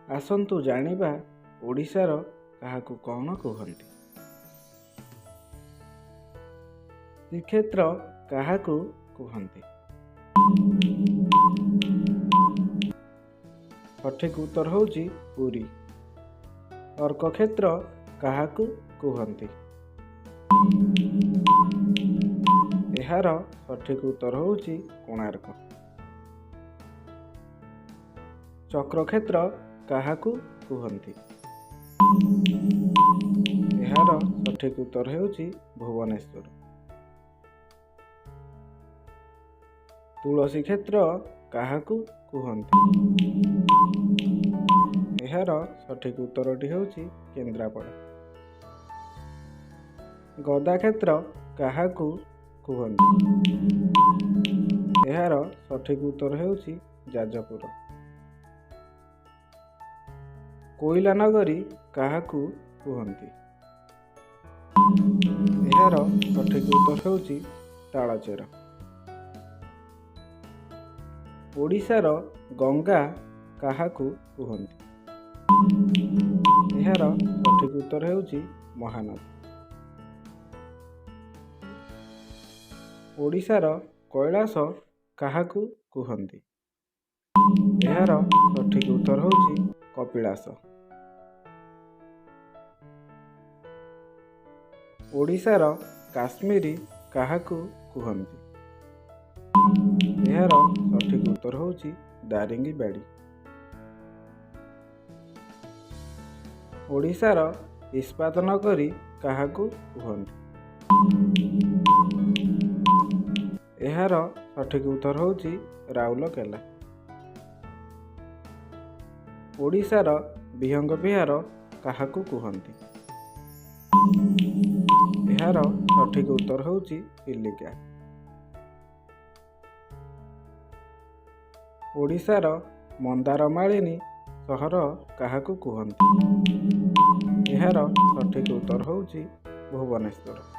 ଆସନ୍ତୁ ଜାଣିବା ଓଡ଼ିଶାର କାହାକୁ କ'ଣ କୁହନ୍ତି। ଶ୍ରୀକ୍ଷେତ୍ର କାହାକୁ କୁହନ୍ତି? ସଠିକ୍ ଉତ୍ତର ହେଉଛି ପୁରୀ। ଅର୍କକ୍ଷେତ୍ର କାହାକୁ କୁହନ୍ତି? ଏହାର ସଠିକ୍ ଉତ୍ତର ହେଉଛି କୋଣାର୍କ। ଚକ୍ରକ୍ଷେତ୍ର କାହାକୁ କୁହନ୍ତି? ଏହାର ସଠିକ୍ ଉତ୍ତର ହେଉଛି ଭୁବନେଶ୍ୱର। ତୁଳସୀ କ୍ଷେତ୍ର କାହାକୁ କୁହନ୍ତି? ଏହାର ସଠିକ୍ ଉତ୍ତରଟି ହେଉଛି କେନ୍ଦ୍ରାପଡ଼ା। ଗଦାକ୍ଷେତ୍ର କାହାକୁ କୁହନ୍ତି? ଏହାର ସଠିକ୍ ଉତ୍ତର ହେଉଛି ଯାଜପୁର। କୋଇଲା ନଗରୀ କାହାକୁ କୁହନ୍ତି? ଏହାର ସଠିକ୍ ଉତ୍ତର ହେଉଛି ତାଳଚେର। ଓଡ଼ିଶାର ଗଙ୍ଗା କାହାକୁ କୁହନ୍ତି? ଏହାର ସଠିକ୍ ଉତ୍ତର ହେଉଛି ମହାନଦୀ। ଓଡ଼ିଶାର କୈଳାସ କାହାକୁ କୁହନ୍ତି? ଏହାର ସଠିକ୍ ଉତ୍ତର ହେଉଛି କପିଳାସ। ଓଡ଼ିଶାର କାଶ୍ମୀର କାହାକୁ କୁହନ୍ତି? ଏହାର ସଠିକ୍ ଉତ୍ତର ହେଉଛି ଦାରିଙ୍ଗିବାଡ଼ି। ଓଡ଼ିଶାର ଇସ୍ପାତ ନଗରୀ କାହାକୁ କୁହନ୍ତି? ଏହାର ସଠିକ୍ ଉତ୍ତର ହେଉଛି ରାଉରକେଲା। ଓଡ଼ିଶାର ବିହଙ୍ଗ ବିହାର କାହାକୁ କୁହନ୍ତି? ଏହାର ସଠିକ୍ ଉତ୍ତର ହେଉଛି ଚିଲିକା। ଓଡ଼ିଶାର ମନ୍ଦାରମାଳିନୀ ସହର କାହାକୁ କୁହନ୍ତି? ଏହାର ସଠିକ୍ ଉତ୍ତର ହେଉଛି ଭୁବନେଶ୍ୱର।